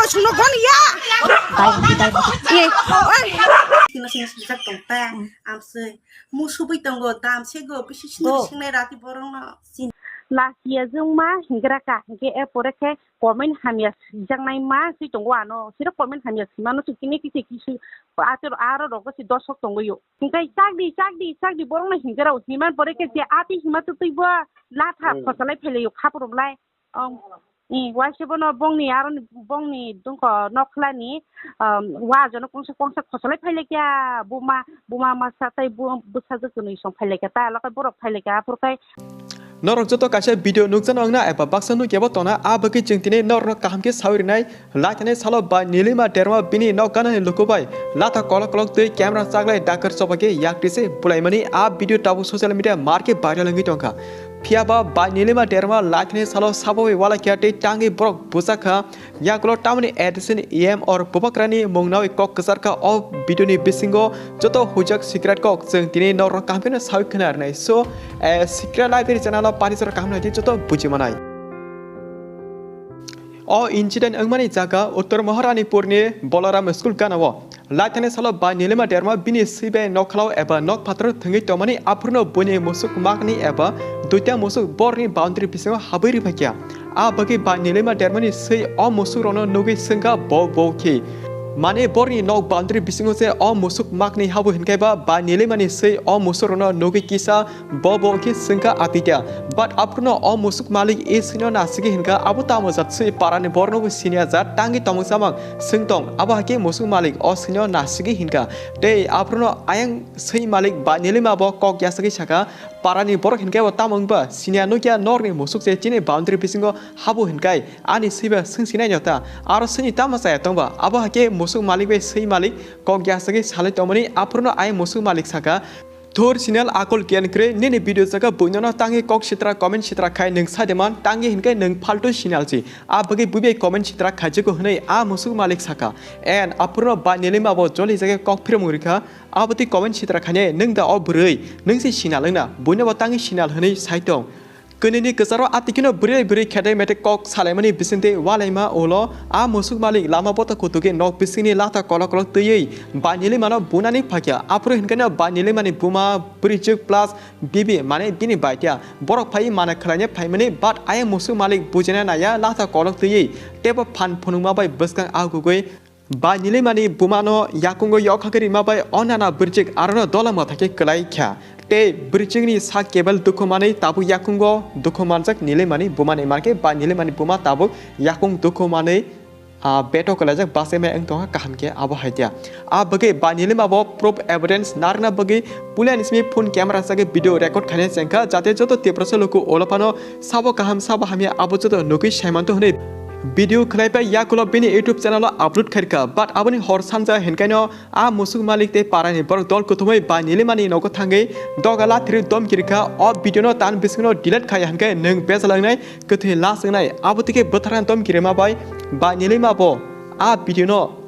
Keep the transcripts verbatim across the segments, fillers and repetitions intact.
Sungno gon ya. Dai, dai, dai. Ye, oi. Sino sino sijak tong ta. Amsoi. Musubui tongo, dam sego, bisi sino singnai rati borokno. Last year jwng ma hingra ka, hinke e pore khe comment hamya sijaknai ma si tongo ano. Siro comment hamya simano si kini kisi kisu ater aro rogo si dosok tongo yo. Hinke chakdi, chakdi, chakdi borokno hingra o. Himan pore khe je ati hima tu tui bo latha khosalai phailayo khapurumlai. Ong, i, waise bono bongni aro bongni dungko nokhlani, um, wa jono kongsa kongsa khosolai phailaikha, buma, buma masa tei bu-, bwsajwk kwnwi song phailaikha, ta alokai borok phailaikha, aphuru kai. Norok joto kaisa video nukjano wngna eba baksa nukyabo tongna, a bagwi chwng tini norokno kaham khe sawi rwnai. Laithani salo bai Nilima Derma bini nok ganani luku bai latha kolok kolok twi camera chaklai dakar chobagwi yaktwi se bulaimani a video tabuk social media marke viral wngwi tongkha. Phiya ba bai Nilima Derma laithani salo sabo bai wala kya tei tangwi borok bwchak kha. Yakulo tamoni addition E M or bubakrani mung nawi kok kwchar kha o video ni bisingo joto hujak secret kok chwng tini norok kaham kheno sawi khna rwnai. So, eh, secret library channel o pani sora kaham nai joto buji manai. O incident wngmani jaga Uttar Maharanipurni Balaram School ganao. Laithani salo bai Nilima Derma bini swi bai nokhlao eba nok phataro thwngwi tongmani aphurno buini musuk makni eba duita musuk borni boundary bisingo habwi riphaikha. A bagwi bai Nilima Dermani swi o musuk rokno nugwi swngkha bo bo khe. Mane borni nok boundary bisingo se o musuk makni habu hinkhai ba bai Nilimani swi o musuk rokno nugwi kisa Bo bo khe swngkha atita. But aphurno o musuk malik e swino nasigwi hinkha, abo tamo jat swi parani borokno bo siniya jat tangwi tongmung samang swng tong. Abo hakhe musuk malik o swino nasigwi hinkha. Tei aphurno ayang swi malik ba Nilima bo kok yasagwi sakha, parani borok hinkhe bo tamo wngba siniya nukya norni musuk se chini boundary bisingo habo hinkai ani swiba swng sinai nota. Aro swini tamo chaya tongba. Abo hakhe musuk malik bai swi malik kok yasagwi salai tongmani aphurno ayang musuk malik sakha, Thor channel akol giyan kwrwi nini video jaga buino no tangwi kok sitra comment sitra khai nwng sade man tangwi hinkhe nwng phaltu channel si. A bagwi buibai comment sitra khaijago hwnwi a musuk malik sakha. And aphurno ba Nilima bo joli jaga kok phirmung rikha. Abotwi comment sitra khainai nwng da o bwrwi nwng se channel wngna buino bo tangwi channel hwnwi sai tong. Kwnwini kwcharo atikino bwrwi bwrwi khedai mete kok salaimani bisingtwi walaima ulo a musuk malik lama bota kutugi nok bisingni lata kolok kolok twiwi ba Nilimano bunani phakya. Aphuru hinkheno ba Nilimani buma bwrwichwk plus bibi mane bini baitya. Borok phai mana khwlaina phaimani but ayang musuk malik bujina naiya lata kolok twiwi teibo phan phunukma bai bwskang agugwi Ba Nilimani bumano yakungo yokhagwi rima bai o nana bwrwichwk arono dola mwthai khe kwlai kha. Tei bwrwichwkni sak kebel dukhu manwi tabuk yakungo dukhu manjak Nilimani bumani mankhe ba Nilimani buma tabuk yakung dukhu manwi, ah, beto kwlaijak bachai mai wng tongkha kaham khe abo hai dia. A bagwi ba Nilima bo proof evidence narwkna bagwi puila ni simi phone camera chagwi video record khaina chengkha jate joto Tiprasa luku ulo phano sabo kaham sabo hamya abo joto nugwi saimanto hwnwi video khwlaipai yakulo bini YouTube channel o upload khairkha, but aboni hor sanja hinkaino a musuk malik tei parani borok dol kuthumwi ba Nilimani nogo thangwi doga lathirwi domki rikha. O video no tan bisingno delete khaiya hinkhe nwng bejal wngnai, kwthwi last wngnai, abo tike bwtharna domki rima bai ba Nilima bo a video no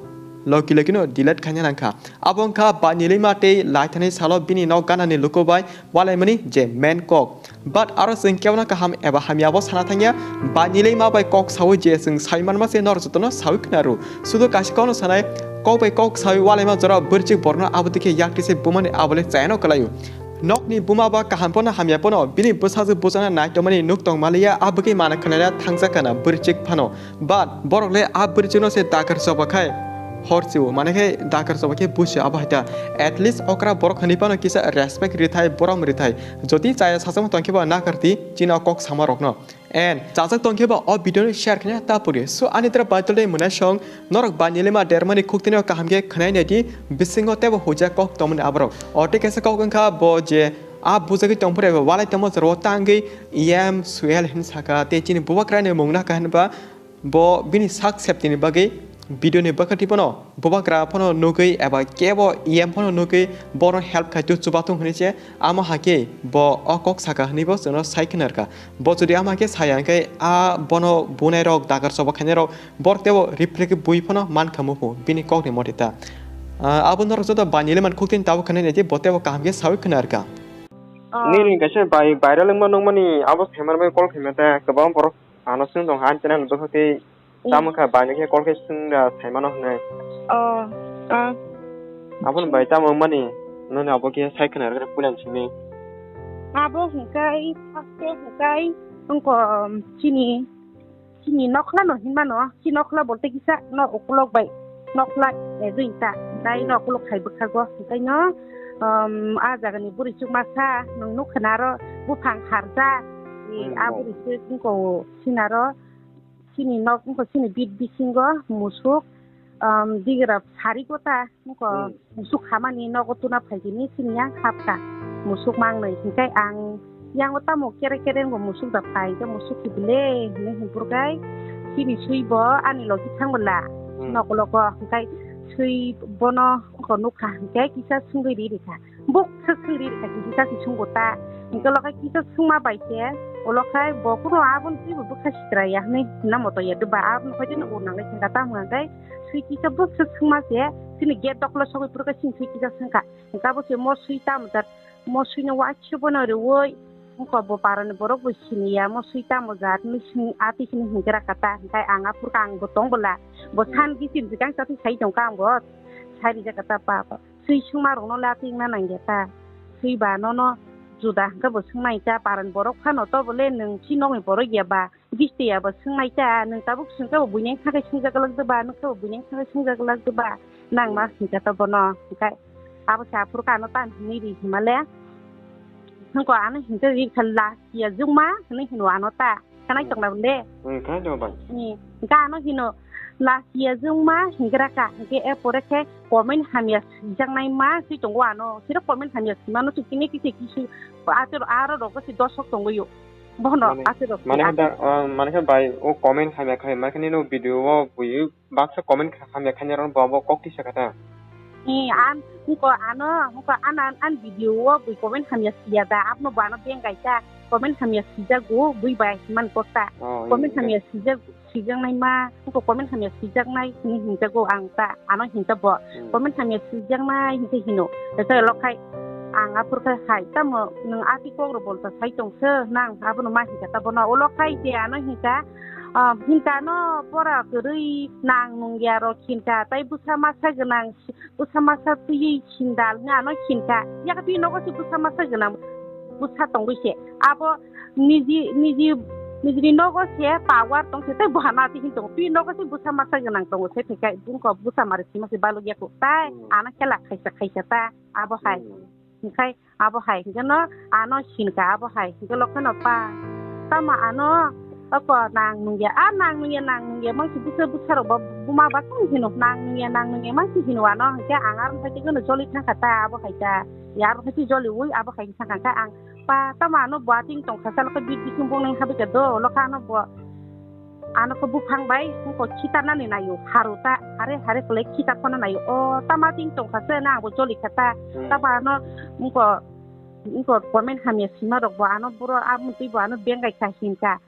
loki loki no delete khaina nangkha. Abo wngkha ba Nilima tei laithani salo bini nok ganani luku bai walaimani je main kok. But aro chwng kebono kaham eba hamya bo sana thangya, ba Nilima bai kok sawi je chwng sai manma se nor jotono sawi khna rw. Sudo kaisa kokno sanai, kok bai kok sawi walaima jora bwrwichwk borokno abo dikhe yak tise bumani abole chayano kwlaio. Nokni buma ba kaham pono hamya pono bini bwsajwk bujana nai tongmani nuk tong maliya, aboni mana khwlaina thangjak kana bwrwichwk phano. But borok le a bwrwichwkno se dakar choba khai hor chio, mane khe dakar choba khe busi abo hai ta. At least okra borok hinwi phano kisa respect rithai, borom rithai. Jodi chaya sachamo tongkhe ba nakarti, chini o kok sama rokno. And chajak tongkhe ba o video no share khna ta puri. So ani tra baitol dei mwnai song norok ba Nilima dermani khuktini o kaham khe khwnai nai di, bisingo tebo hujak kok tongmani aborok. O tei kaisa kok wngkha bo je a bujagwi tongphuru walai tongmo jora o tangwi E M Suel hin saka tei chini bubakrai ni mung naka hinba Bo bini sak septini bagwi video ni bwkhati phano bubagra phano nugwi eba kebo E M phano nugwi bono help khai tu chubatung hwnwi se amo hakhe bo o kok saka hwnwi bo chwngno sai khna rwkha. Bo jodi amo hakhe saya hwnkhe a bono bunai rok dakar choba khainai rok borok tebo reflect bui phano man kha muphung bini kok ni motita. Ah, abo norok joto ba Niliman khuktini tabuk khna nai di bo tebo kaham khe sawi khna rwkha. Nini kaisa bai viral wngma nukmani abo phaimani bai call khaima ta kwbang borok. Ano swng tong ha, ani channel bwkhak tei Tamo kha bai khe call khe swng da sai mano hwnwi. Oh, ah. Aboni bai tamo wngmani nini abo khe sai khna rwgwk puila simi. Abo hwnkhe first day hwnkhe wngkha chini, chini nokhla no hinmano, chini nokhla bolte kisa no ukulok bai nokhla, eh, duita, dai no ukulok khai bwkhago, hwnkhe no, um, a jagani bwrwi chukmasa nwng nukha naro buphang harjak, eh, hmm, a bwrwi se wngkha sinaro. Chini nok wngkha chini bit bisingo musuk, um, digra sari gota wngkha. Hmm. Musuk hamani nogo tuna phaikhe ni chini yang hapta musuk mangnwi. Hinkhe ang yango tamo kere kere wngkha musuk da phai, hinkhe musuk khe bile hinwi hinkhe chini swi bo ani logi thang bwla. Hmm. Nok logo hinkhe swi bono wngkha nukha hinkhe kisa swngwi ri rikha. Buk swk swk ri rikha kisa si sungbo ta. Hingke lokai kisa sungma bai se, ulo khai bo kuno aboni twibo bwkha sitra ya hinui hinna moto ya duba. Aboni hoi jeno ur nangai sengka ta hwnka khe sui kisa buk swk sungma se, chini gate dokolo sogwi phuru khe chini sui kisa sungkha. Hingke abo se mo sui tamo jat, mo sui no waisa bono riui, wngkha bo parani borok bo sini ya, mo sui tamo jat hinui sung ati hinui hingke rakha ta. Hingke ang aphuru khe ang bo tong bwla, bo san gisim jikang chatwi sai tongkha ang bo, sai rijak kha ta pa. Sui sungma rokno le atwingna nangya ta. Sui ba nono juda hwnkhe bo swngnai ta, paran borok phano to bole nwng si nokni borok ya ba, gisti ya ba swngnai ta, nwng tabuk swngkhe bo buini wngkha khe swngjak glak de ba, nwng khe bo buini wngkha khe swngjak glak de ba, nang ma hmm hwnkhe to bono hwnkhe abo se aphuru khe ano tan hinwi ri hima le. Hwnkhe ano hinkhe ri kha la ya jwngma hinwi hino ano ta. Khanai tongna bole. Hmm, khanai tongo bai. Ni, gano hino, last year jwngma hingraka, hinkhe e pore khe comment hamya swijaknai ma swi tongo ano. Siro comment hamya swimano swi kini kisi kisu, ater aro rogo si dosok tongo yo. Bono mane, ater rok mane khe da, ah, mane khe bai o comment hamya khai, mane khe nini o video o bui baksa comment kha-, hamya khainai rok bo abo kok tisa kha ta. Ni an, nko ano, nko an, an, an video o bui comment hamya siya da, abno bo ano bengai ta, comment hamya sijago, bui bai man kok ta. Oh, comment iya, iya. Hamya sijak, sijaknai ma, nko comment hamya sijaknai, ni hinjago ang ta, ano hinta bo. Hmm. Comment hamya sijaknai, hinta hino. Tesa lokhai, ang aphur khai hai, tamo, nwng ati kok ro bolta sai tong se, nang abono ma hinta ta bono. Olo khai je ano hinta, ah, hinta no pora kwrwi nang nungya rok hinta, tai bwsa masa gwnang, bwsa masa twiwi sindal hwnwi ano hinka. Yakhe twi nogo se bwsa masa gwnang bwsa tongwi se. Abo niji, niji, nijini nogo se power tong se tei bohana ati hin tongo. Twi nogo se bwsa masa gwnang tongo se thaikai bungkho bwsa mari sima se balok yaku. Tai hmm ano khela khaisa khaisa ta abo hai. Hmm. Hingkhai Abo hai hingke no ano hinka abo hai hingke lokheno pa. Tamo ano oko nang nungya, a nang nungya, nang nungya, mangsi bwsa bwsa rok bo buma ba kung hino, nang nungya, nang nungya, mangsi hino ano hingke ang aro hai tei no joli thangkha ta abo hai ta. Ya aro hai tei joli ui abo hai thangkha khe ang pa tamo ano bo ating tongkha sa lokha bit bising bong nang habai khe do lokha ano bo. Ano khe buphang bai wngkha khitarnani naio, haru ta hare hare khlai khitar phano naio. O tama ting tongkha se na abo joli kha ta. Hmm. Tama ano wngkha, wngkha comment hamya sima rok bo ano boro a mutwi bo ano bengai kha hinka.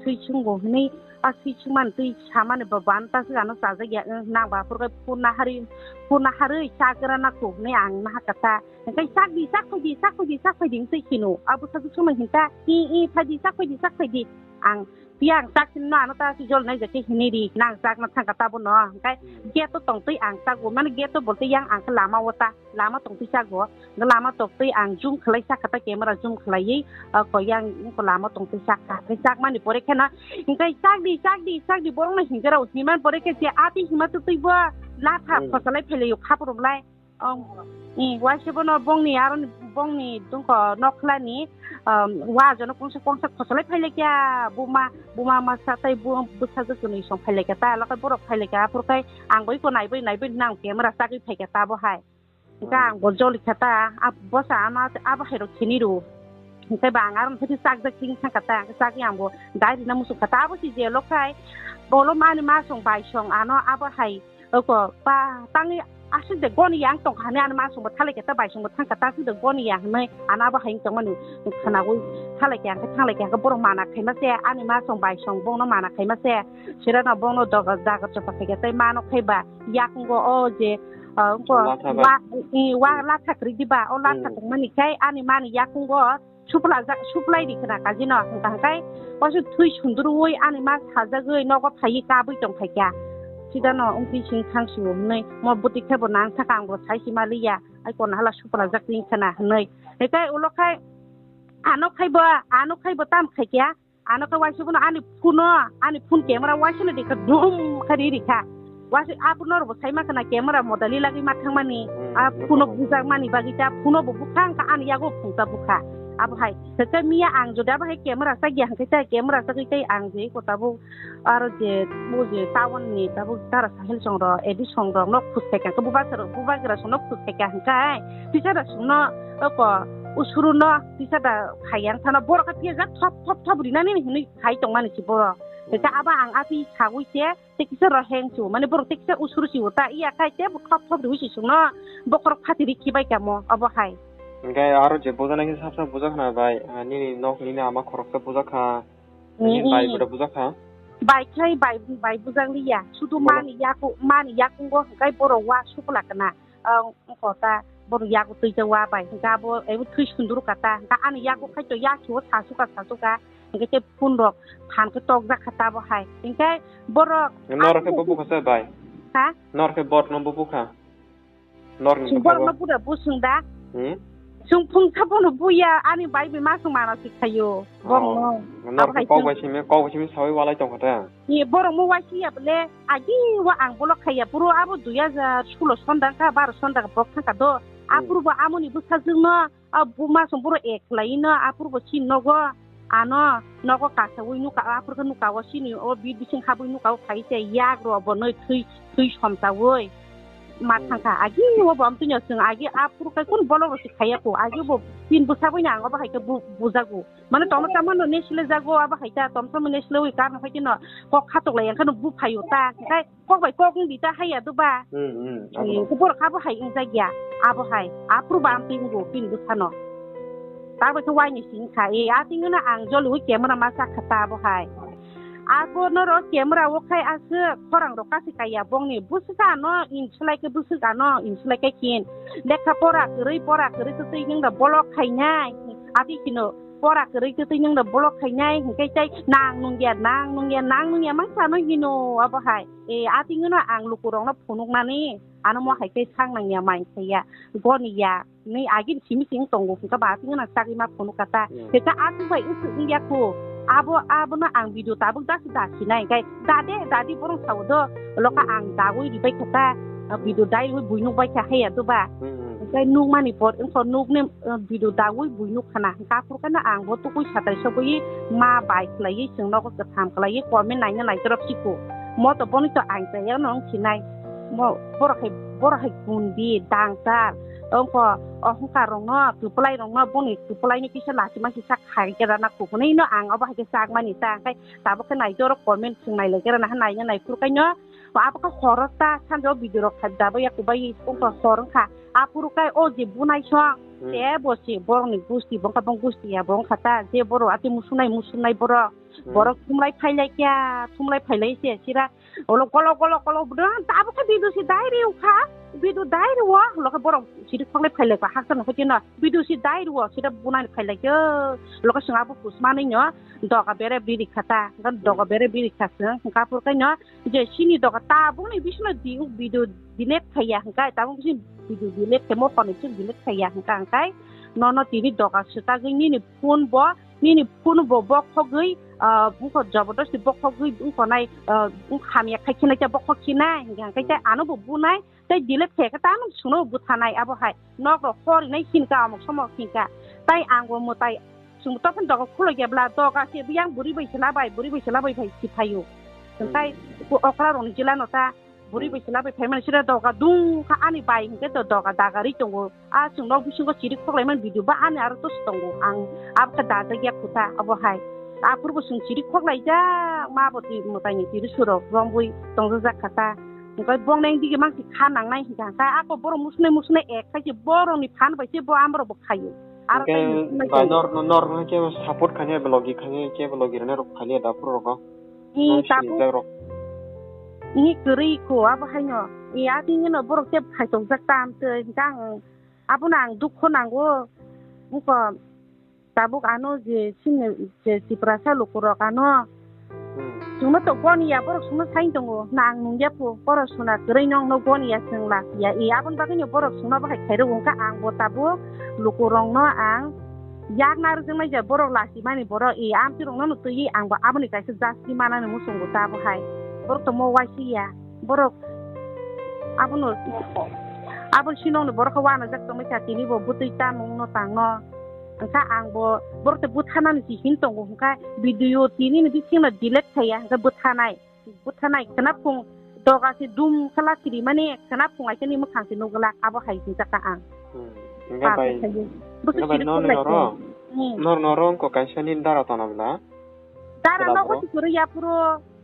Sui chungo hwnwi a sui chungmani twi samani bo bo ano ta se ano chajak ya, nang ba phuru khe phunna harwi, phunna harwi chagra na kho hwnwi ang naha kha ta. Hingke chak di, chak phai di, chak phai di, chak phai di wngtwi hino. Abo sa sui chungno hinka, i, i, phai di, chak phai di, chak phai di. Ang Tei ang chak sini no ano ta si jol nai jake hinui ri, nang chak na thangka ta bono. Hingkai gate o tong tei ang chak bo, mane gate o bolte yang ang khe lama o ta, lama tong tei chak bo. Hingke lama tong tei ang zoom khlai sak kha ta camera zoom khlaiwi, ah, ko yang ko lama tong tei chak kha. Hingke chak mani pore khe no, hingkai chak di, chak di, chak di, borok no hingke rao himani pore khe je ati hima tu tei bo latha hmm khosalai phailaio khaprom lai. Ong, i, waisa bono bongni aroni bongni dungko nokhlani, um, wa jono kungsa kongsa khosolai phailaikha, buma, buma masa tei bu-, bwsajwk kwnwi song phailaikha, ta lokhe borok phailaikha, aphuru khai ang bai ko naibai naibai nang camera chagwi phaikha ta bo hai. Hingkhe ang bo jolikha ta, abo sa ano abo hai rok khini rw. Hingkhe ba ang aroni phaikhe chakjak chini thangkha ta, chagwi ang bo dai rina muchungkha ta, abo si je lokhai, bolo mani ma song bai song ano abo hai. Oko pa tangwi aswk de goni yang tongkha hinwi ani ma songbo thalai khe ta bai songbo thangkha ta aswk de goni yang hinwi ano abo hai wng tongmani khwnawi thalai khe hwnkhe thanglai khe hwnkhe borok mana khaima se ani ma song bai song bono mana khaima se sirano bono doga dagar chopa khaikhe tei mano khaiba yakungo o je Ah, wngkha. Latha ba? Wa, i, wa latha kwrwi diba, o latha tongmani khai ani mani yakungo suplajak, suplai ri khna kajino, hwnkha hwnkhe waisa thwi sundurwi ani ma sajagwi nogo phaiwi kabwi tongkhaikha. Sidano wngtwi sing thang sio hwnwi mo bwtwi khe bo nang thaka ang bo sai sima liya, ai kona hala suplajak twi khna hwnwi. Hwnkhe ulo khai ano khai bo, ano khai bo tam khaikha. Ano khe waisa bono ani phone-o, ani phone camera waisa no dikha dum khe ri rikha. Waisa abo norok bo sai ma khna camera modali lagwi ma thangmani. Hmm, a phone-o bujakmani bagwi ta phone-o bo bukha, hwnkha ani yago phungsa bukha. Abo hai. Hwnkhe miya ang jodi abo hai camera chakya hwnkhe ta camera chagwi tei ang je ko tabuk aro je bo je town-ni tabuk dara Sahil song rok, Edi song rok no khus khaikha, hwnkhe bubagra song no khus khaikha hwnkhe tisa da song no oko usuru no tisa da khaiya wngkha no borok khe piyajak thop thop thop rinani hinwi khai tongmani se borok. Hwnkhe abo ang atwi saui se tei kisa roheng se o, mane borok tei kisa usuru se o, ta iya khai tei bo thop thop riui se chwngno bokhorok phatiri khibai kamo obo hai. Hwnkhe aro je bujana khe sap sap bujak khna bai, ah, nini nok nini ama khoroksa bujak kha, nini bai boda bujak kha. Bai khai bai, bai bujak liya, sudu mani yaku, mani yakungo hwnkhe borok wa sukla kana. Ang wngkha ta, borok yago twijak wa bai, hwnkhe abo ebo thwi sunduru ka ta, hwnkhe ani yago khai to ya khiwo sasuka sasuka, hwnkhe tei phone rok phan khe tokjak kha ta bo hai, hwnkhe borok. Norok khe bo bukha se bai? Ha? Norok khe bot no bo bukha? Norok ni bukha borok bo? No bura busung da? Hmm? Chwng phungsa bono buya, ani bai bai ma chwng mana si khayo. Borok no. Norok khe kok bai simi, kok bai simi sawi walai tongkha ta? Ni borok mo waisi ya bole, agi wa ang bolok khaiya, puro abo dui hajar solo son dang kha, baro son dang kha, bok thang kha do. Hmm. Apuro bo amoni bwsajwk no, a buma song buro ek khlai no, apuro bo chini nogo, ano nogo kasawi nuka, apuro khe nuka o chini o bit bising habwi nuka o khai se yak ro bo noi thwi, thwi somsa oi. Ma thang kha, agi o bo amtwi no chwng agi apuro khe kun bolok ro si khaiya ko, agi bo tin bwsa bui no ang obo hai khe bu-, bujago. Mane tongma tamo no nesle jago, abo hai ta tongma tamo nesle wi karno hai no kok khatok lai ang khano bu phayo ta, khai kok bai kok wng di ta hai ya do ba. Hmm, hmm, abo. Eh, no. Kubor kha bo hai wng jak ya, abo hai, apro ba am ting bo pin bu sano. Ta bai khe wai ni sing kha, eh, a ting no ang jol wi camera ma sa kha ta abo hai. Ako noro camera o khai aswk khorang rok kasi kaiya bongni bwswk ano insulai khe bwswk ano insulai khe kin lekha pora kwrwi pora kwrwi kwtwi nung da bolok khainai ati kino pora kwrwi kwtwi nung da bolok khainai hwnkhe tei nang nungya nang nungya nang nungya mang sano hino abo hai e ati ngwno ang lukurokno phunuknani ano mo hai khe sang nangya mai khaiya goniya. Nui agini simi sing tongo, hwnkhe ba aswk gwnang chagwi ma phunuk kha ta. Hmm. Hwnkhe aswk bai wngkha wngya kho. Abo, abono ang video tabuk dasu dasinai, hwnkhe dade, dadi borok sao do, loka ang dagwi ribai kha ta, video daiwi buinuk bai kha haiya do ba. Hmm. Hwnkhe nukmani por wngkha nukni, uh, video dagwi buinuk khana, hwnkhe aphuru kheno ang bo tukui satai sogwi ma bai khlaiwi chwng nogo kwtham khlaiwi comment naina naitorok sikho. Mo to boni to ang chaya no wngkhinai. Mo borok hai, borok hai kundi, dangchar, wngkha, o hwnkha rokno, kwplai rokno, boni kwplai ni kisa lachima kisa khai khe rana kuphunui no ang obo hai khe chak mani ta, hwnkhe tabuk khe nai jorok comment swng nai lai khe rana, naina nai phuru khaino, abo khe khorok ta, sanja o video rok khai daba ya kubai, wngkha sor wngkha, aphuru khe o je bunai song, hmm, tebo se borok ni gusti, bo wngkha bo gusti ya, bo wngkha ta, je borok ati musunai, musunai borok, hmm, borok thumlai phailai kya, thumlai phailai se sira, Olo kolo kolo kolo bwdwng tabuk khe bidu si dai riu kha. Bidu dai riu o, ulo khe borok siri khokle phailai kha, haksa no khe tino. Bidu si dai riu o, sida bunai phailai khe. Ulo khe swng abo pusmanwi no doga bere biri kha ta. Hwnkhe doga bere biri kha swng. Hwnkhe aphuru khe no je sini doga tabuk ni bisingo di, bidu delete khaiya hwnkhe tabuk bisi bidu delete khe mo khorni bisingo delete khaiya hwnkhe hwnkhe nono tini doga swtagwi nini phone bo Nini phone bo bokhogwi, ah, wngkha jobodosti bokhogwi wngkha nai, ah, wngkha hamya khai khe nai ta bokhok khe nai, hingkha khe ano bo bunai, tei delete khe khe tamo chwngno bo bwthanai abo hai. Nok rok hor hinai hinkha, amok somok hinkha. Tai ang bo mwtai chwng tokhe doga khuloi khe bwla doga se yang bwrwi bai se labai, bwrwi bai se labai phai si phaio. Tai okra rokni jila no ta Bwrwi bai se labai phaimani sida doga dung kha ani bai hinkhe to doga dagari tongo. A chwng nok bisingo chiri khoklaimani video ba ani aro tosi tongo. Ang abo khe dajak ya khuta obo hai. Aphuru bo chwng chiri khoklaijak ma bo twi mwtaini tiri surok rombwi tongjak kha ta. Hwnkhe bong neng dige mang si kha nangnai hinkha hwnkhe ako borok musunai musunai ek khai se borokni phan bai se bo amrok bo khaio. Aro hwnkhe tei musunai bai tongo. Nor, nor hwnkhe support khainai vlog khainai khe vlog rwnai rok khainai da aphuru rogo. Ni Nang tabuk sini jagrok. Ni kwrwi kho abo haino. E, a tini no borok tei phaitokjak ta amtwi, hwnkhe ang abono ang dukho nango. Wngkha tabuk ano je chini je Tiprasa lukurok ano Hmm. Chwngno to goni ya, borok chwngno sai tongo, na ang nungya phu, borok suna kwrwi nokno goni ya, chwng lak ya. E, aboni bagwi no borok chwngno bahai khairok wngkha, ang bo tabuk lukurokno ang yak narwkjaknai ja, borok lachimani borok, e, amtwirokno no twiwi ang bo aboni kaisa justice manani muchungo ta bo hai. Borok to mo waisi ya. Borok abono, abo sinokni borok khe uanajak tongmani kha, tini bo bwtwi tamungno tangno. Hwnkha ang bo borok tei bwtharnani si hin tongo, hwnkha video tini ni bisingno delete khaiya, hwnkha bwtharnai, bwtharnai khwnaphung doga se dum khala sirimani khwnaphung ai khe ni mwkhang se nukglak, abo hai hinjakha ang. Hmm. Hwnkhe Pal bai, khayo. Bwswk hwnkhe bai siri noni phurlai oro, khe. Hmm. Nor noro wngkha kaisa nini dara tona bwla? Dara Chwla nogo bro? Sikoro yapuro.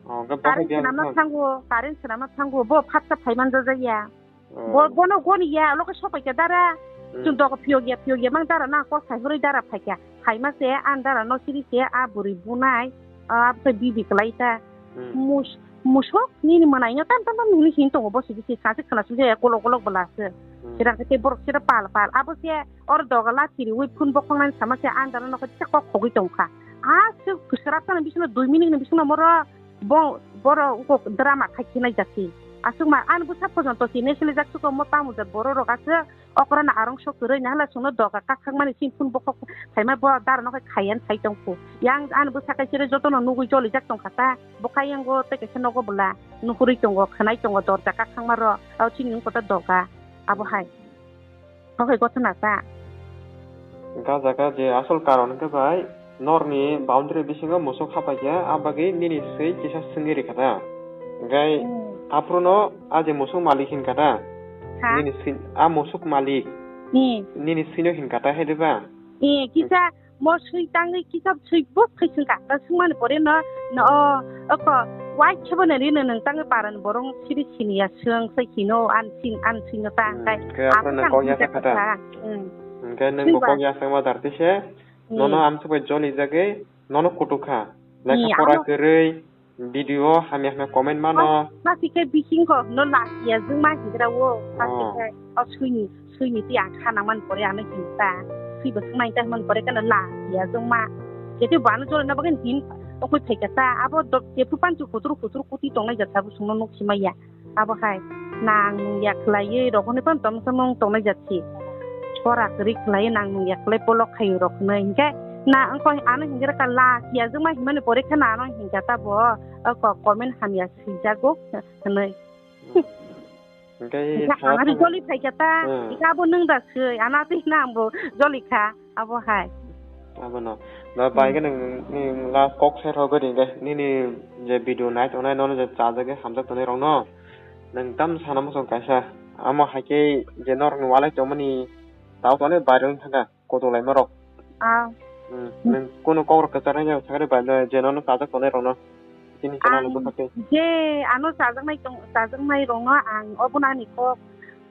Oh, hwnkhe bo Current khe swnamna thang. Thango, current swnamna thango, bo phatsa phaiman jajaya. Oh. Bo, bono goni ya, loke sopai khe dara. Hmm. Chwng dogo phiyok ya, phiyok ya, mang dara na kok sai hurui dara phai kha. Phaima se, an dara no siri se, a bwrwi bunai, a bwsai bibi kwlai ta. Hmm. Mus-, musuk nini mwnaino tam tam tam nini hin tongo, bo sidi se, sa se khwna sung ya, kolok kolok bwla se. Hmm. Sira khe tei borok sira pal pal. Abo se, or doga la siri ui phun bokhok nani sama se, an dara no khe kok khogwi tong kha. A se kwswrap tani bisino dui minute ni bisino moro Bo, borok wngkok drama khai khe nai jati. Aswk ma, ani bwsa pojonto si nai sile jak suko mo tamo jat borok rok aswk okra na arong sok kwrwi na hala sungno doga kak khak mani sin phun bokhok phaima bo dara no khai khaiyan sai tong phu. Yang ani bwsa kai sire joto no nugwi joli jak tong kha ta. Bo kai yango tei kaisa nogo bwla nuhurwi tongo, khwnai tongo dorja kak khak ma rok. Abo chini wngkota doga. Abo hai. Oke, gotna ta. Ga jaga je asol karon hwnkhe bai norni boundary bisingo musuk hapai khe, a bagwi nini swi kisa swngwi rikha ta. Hwnkhe Hmm. Aphuruno a je musuk malik hinkha ta. Ha? Nini swi, a musuk malik. Hmm. Nini swino hinkha ta, hai de ba? Eh, kisa Mo swi tangwi kisa swi bwk khai swngkha. Ta swngmani pore no, no, o, oko, wai khebo no rino nwng tangwi parani borok siri siniya swng sai hino, an sin, an sino ta Hmm, hwnkhe hwnkhe aphuru aphuru nang nang kok ya hwnjak sakha ta? Kha. Hmm. Hwnkhe nwng bo Swiba. Kok ya sakma dar tise, Hmm. Nono amsuk bai joli jagwi, nono kutuk kha. Lekha Ni, pora ano kwrwi, Video hamya hamya comment mano. Plastic khe bising kok no lachiya jwngma higra o plastic Oh. Khe o suini suini ti ang kha nang man pore ano hinta sui bo swngnai ta man pore khe no lachiya jwngma. Jete bo ano jole na bagwi hin okoi phaikha ta abo dok jephru panchu kuturu kuturu kuti tongnai jatha bo sungno nuk simaya. Abo hai nang nung ya khlaiwi rok hwnwi phano tongmasa mung tongnai jat si. Chora kwrwi khlaiwi nang nung ya khlai polok khaio rok hwnwi. Hinkhe na wngkha ano hinkhe rwkha la kiya jwkma hinmani pore khe na ano hinkha ta bo, o ko-, comment hamya swijago hwnwi. Hinkhe Hinkhe sa ang ari thang-, joli phaikha ta, hmm. Hinkhe abo nwng da swi, ano atwi hwnna ang bo joli kha. Abo hai. Abono. Da bai Hmm. Khe nwng, nwng last kok se rogwi ringkhe nini je video nai tongnai nono je chajagwi hamjak tongnai rokno. Nwng tam sana muchung kaisa. Amo hai khe je norokni walai tongmani tao tongnai bairung thangkha kotolaima rok. Ah. Hmm. Hmm. Nwng kunu kok rok kwcharnai je sakari bai je nono chajak tongnai rokno. Chini chana Ang nugwi sakhe. Je ano chajaknai tong, chajaknai rokno ang obono ani kok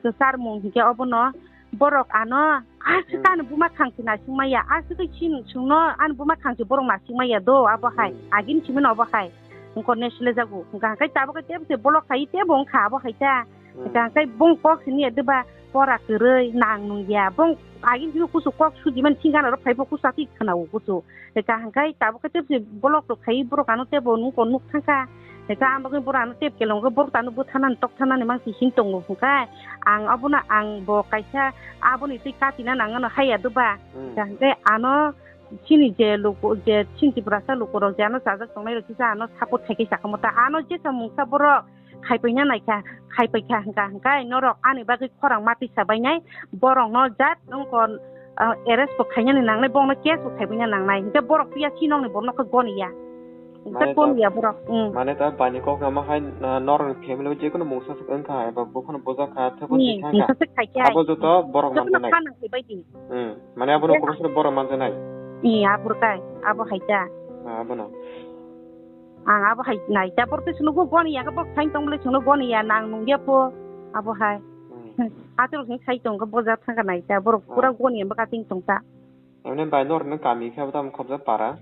kwcharmung hinkhe obono borok ano aswk Hmm. Ani buma khangchi naisingmaya, aswk khe chini chwngno ani buma khangchi borok naisingmaya do, abo hai. Hmm. Agini simino abo hai. Wngkor ne sile jago. Hwnkha khe tabuk khe tebo se bolok khai tebo wngkha abo hai ta. Hmm. Hwnkha khe bong kok sini ya deba pora kwrwi nang nung ya. Bong agini simi kusu kok suji man singana ro phai bo kusu ati khna o kusu. Hwnkha hwnkhe tabuk khe tebse bolok rok khai borok ano tebo nuk o nuk thangkha. Hwnkhe ang bagwi borok ano teb kelong khe borok tano bwtharnani toktharnani mangsi hin tongo hwnkhe ang abono ang bo kaisa aboni twi katina nangano haiya doba. Hmm. Hwnkhe ano chini je luku je chini Tiprasa lukurok je ano chajak tongnai rok kisa ano support khai khe sakha mota ano jesa mungsa borok khaipaina naikha, khaipaikha hwnkha hwnkhe norok ani bagwi khorang matwi sabainai, borokno jat wngkon, ah, arrest bo khainani nangnai, bongno case bo khaibaina nangnai, hwnkhe borok phiya sinokni borokno khe goniya. Hwnkhe mane ta, goniya borok, hmm. Mane ta bani kok rama hai, ah, norokni family o jekono mungsa se wngkha eba buphano bujak kha, thaibo hmm, thikha mungsa se khaikhe abo joto borok jotono manjaknai. Kha nang khe baidi. Hmm, mane abono eh, kubusre borok manjaknai. Ee, aphuru kai, abo hai ta. Ah, abono. Ang abo hai nai ta, borok tei chwngno bo goni ya, borok sain tong bwlai chwngno goni ya, nang nung ya pho, abo hai. Hmm. Atorok chwng sai tong khe boja thang kha nai ta, borok pura ah, goni ya bwkha ting tong ta. Emne bai nor no kami khe abo tamo khobjak para?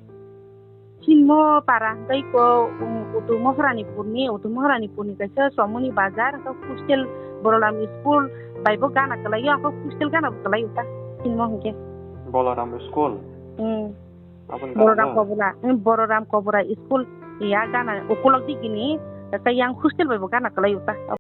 Chini mo para hwnkhe ko, um, Utu Moharanipurni, Utu Moharanipurni kaisa Chomoni bazar, hwnkhe hostel Bororam school bai bo gana kwlaio, ako hostel gana bo kwlaio ta. Sinmo hwnkhe. Boloram school? Hmm. Aboni Bororam karon? Kobura, hmm, Bororam Kobura school ya gana ukulok digini, ta yang hostel bai bo gana kwlaio ta.